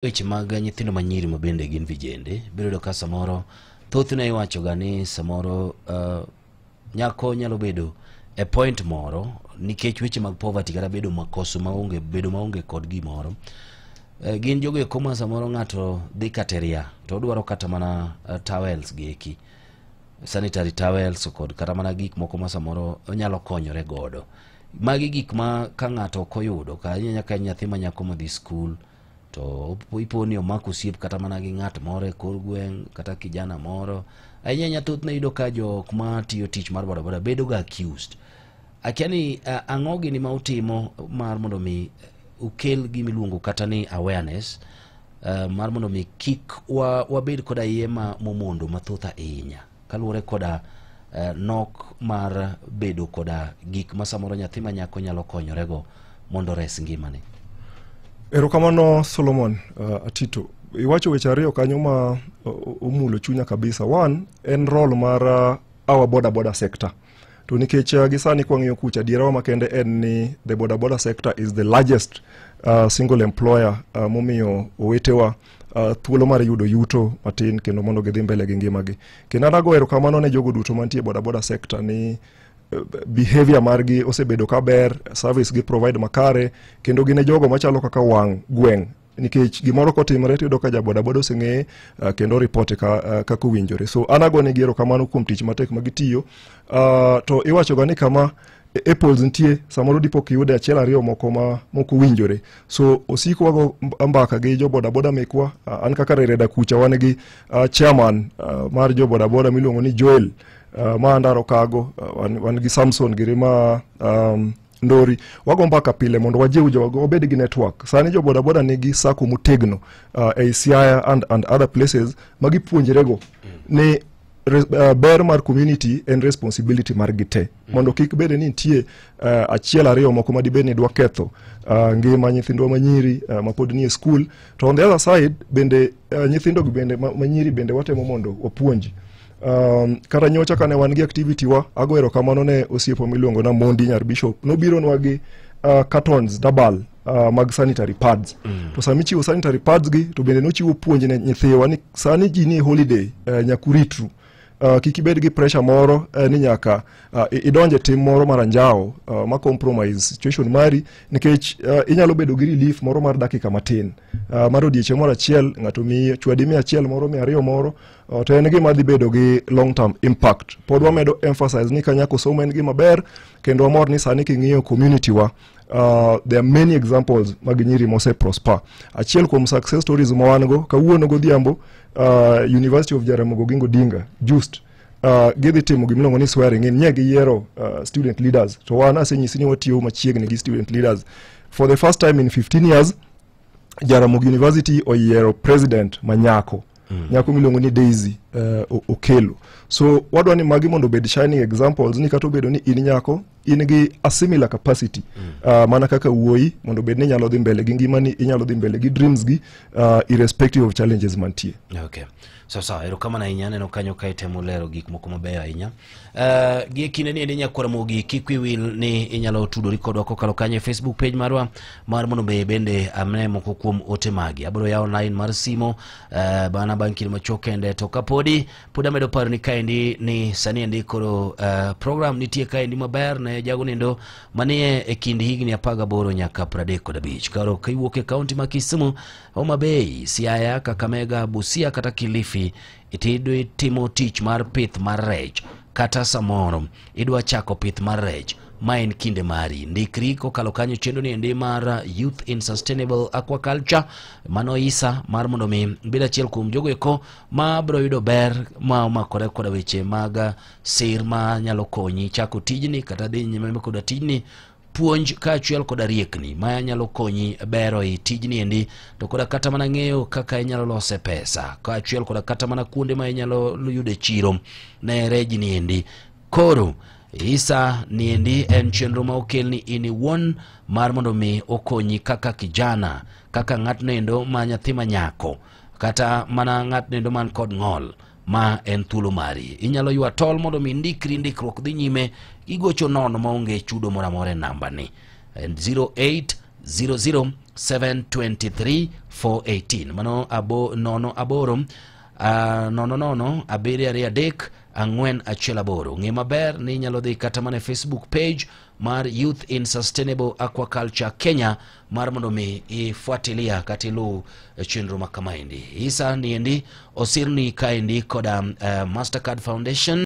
Weche mag nyithindo manyiri ma bende gin vijende, ibiro yudo ka samoro thothne iwacho ga ni samoro nyako nyalo bedo e point moro nikech weche mag poverty kata bedo makoso maonge, bedo maonge kod gimoro. Gin jogo eko ma samoro ng'ato dhi kata e ria to odwaro kata mana towels gi eki, sanitary towels kod kata mana gik moko ma samoro onyalo konyore godo. Magi gik ma ka ng'ato ok oyudo ka ahinya ka en nyathi ma nyako madhi skul to ipo ni omako osiep kata mana gi ng'at moro e kor gweng' kata kijana moro. Ahinya ahinya thothne iyudo ka jok matiyo tich mar bodaboda bedo ga accused. Akia ni ang'o gini ma utimo mar mondo mi ukel gima iluongo kata ni awareness mar mondo mi kik wabed koda iye ma momondo mathoth ahinya kaluwore koda nok mar bedo koda gik ma samoro nyathi ma nyako nyalo konyorego mondo ores ngimane. Erokamano, Solomon Atito. Iwacho weche ariyo kanyo ma omulo chunya kabisa. One en role mar our boda boda sector. To nikech gi sani kwang'iyo kucha, adierawa makende en ni the boda boda sector is the largest single employer momiyo owetewa thuolo mar yudo yuto matin kendo mondo gidhi mbele gi ngimagi. Kendo an ago erokamano ne jogo duto mantie e boda boda sector ni behavior margi osebedo kaber, service gi provide makare, kendo gin e jogo machalo kaka wang' gweng' nikech gimoro kotimore tiyudo ka ja bodaboda oseng'eye kendo ripote kaka owinjore. So an agonegi erokamano kuom tich matek ma gitiyo. To iwacho ga ni kama apples nitie, samoro dipo kiyude achiel ariyo moko ma mok owinjore. So osiko wago mbaka gi jo bodaboda mekwa. An kaka Rereda kucha wan gi chairman mar jo bodaboda miluongo ni Joel ma Ndaro Kago, wan gi Samson giri ma Ndori. Wago mbaka pile mondo wajiw jogo wabed gi network. Sani jo bodaboda nigi sacco motegno ei Siaya and other places ma gipuonjrego ni ber mar community en responsibility margi te mondo kik bed ni nitie achiel ariyo moko madibed ni dwa ketho ngima nyithindwa manyiri mapod nie school. To on the other side bende nyithindo gi bende manyiri bende watemo mondo wapuonj. Kata nyocha kane wan gi activity wa, ago erokamano ne osiepa miluongo na Mondi Nyar Bishop, nobironwa gi cartons dabal mag sanitary pads. To sami chiwo sanitary pads gi to bende nochiwo puonj ne nyithiwa ni sani ji ni holiday, nyaka uritru, kik ibed gi pressure moro ni nyaka idonje tim moro mar anjawo ma compromise situation mari, nikech inyalo bedo gi relief moro mar dakika matin mar odiechieng' moro achiel, ng'ato miyi chwadi 100 moro, 200 moro, to en gima dhi bedo gi long term impact. Pod wamedo emphasize ni ka nyako somo en gima ber, kendo wamor ni sani king'iyo community wa, there are many examples mag nyiri mose prosper. Achiel kuom success stories ma wan go kawuono godhiambo, University of Jaramogi Oginga Odinga just gidhi timo gimiluongo ni swearing in nye giyiero student leaders. To wan asenyisi ni watiyo machiegni gi student leaders. For the first time in 15 years, Jaramogi University oyiero president manyako, nyako miluongo ni Daisy Okelo. So wadwa ni magi mondo obed shining examples ni kata obedo ni in nyako, in gi a similar capacity mana kaka wuoyi, mondo obed ni inyalo dhi mbele gi ngimani, inyalo dhi mbele gi dreams gi irrespective of challenges mantie. Okay. Sawa sawa, erokamano ahinya. Aneno kanyo ka itemo lero gik moko mabeyo ahinya. Gi e kinde ni endi, nyakwar Ramogi, kik wiyi wil ni inyalo tudori kodwa kokalo kanyo e Facebook page marwa mar mondo mi bende ane moko kuom ote magi. Abiro yawo line mar simo bana bang' kinde machuok kende. To kapodi pod amedo paro ni kaendi ni sani endi koro program nitie kaendi maber ne jago nindo manie e kind higni 18 nyaka 35. Koro kiwuok e kaunti ma Kisumu, Homa Bay, Siaya, Kakamega, Busia kata Kilifi, itidwa timo tich mar pith mar rech kata samoro idwa chako pith mar rech, ma en kinde mari. Ndikri kokalo kanyo chenro ni endi mar Youth in Sustainable Aquaculture, mano isa mar mondo mi ibed achiel kuom jogo eko ma biro yudo ber ma omakore koda weche mag sir ma nyalo konyi chako tijni kata dhi nyime koda tijni, puonj kaachiel koda riekni ma nyalo konyi bero i tijni endi, to koda kata mana ng'eyo kaka inyalo lose pesa, kaachiel koda kata mana kuonde ma inyalo yude chiro ne rejni endi. Koro isa niendi en chenro ma okelni in iwuon mar mondo mi okonyi kaka kijana, kaka ng'atno endo ma nyathi ma nyako kata mana ng'atno endo man kod ng'ol, ma en thuolo mari. Inyalo ywa tol mondo mi ndikri. Ndikruok dhi nyime, igocho nono maonge chudo moro amora e namba ni en 08 00 723 418. Mano abo 0 8 0 0 7 2 3 4 1 8. Ng'e maber ni inyalo dhi kata mana e Facebook page mar Youth in Sustainable Aquaculture Kenya mar mondo mi ifuatilia kata iluw chenro ma kamaendi. Isa niendi osirni kaendi koda Mastercard Foundation.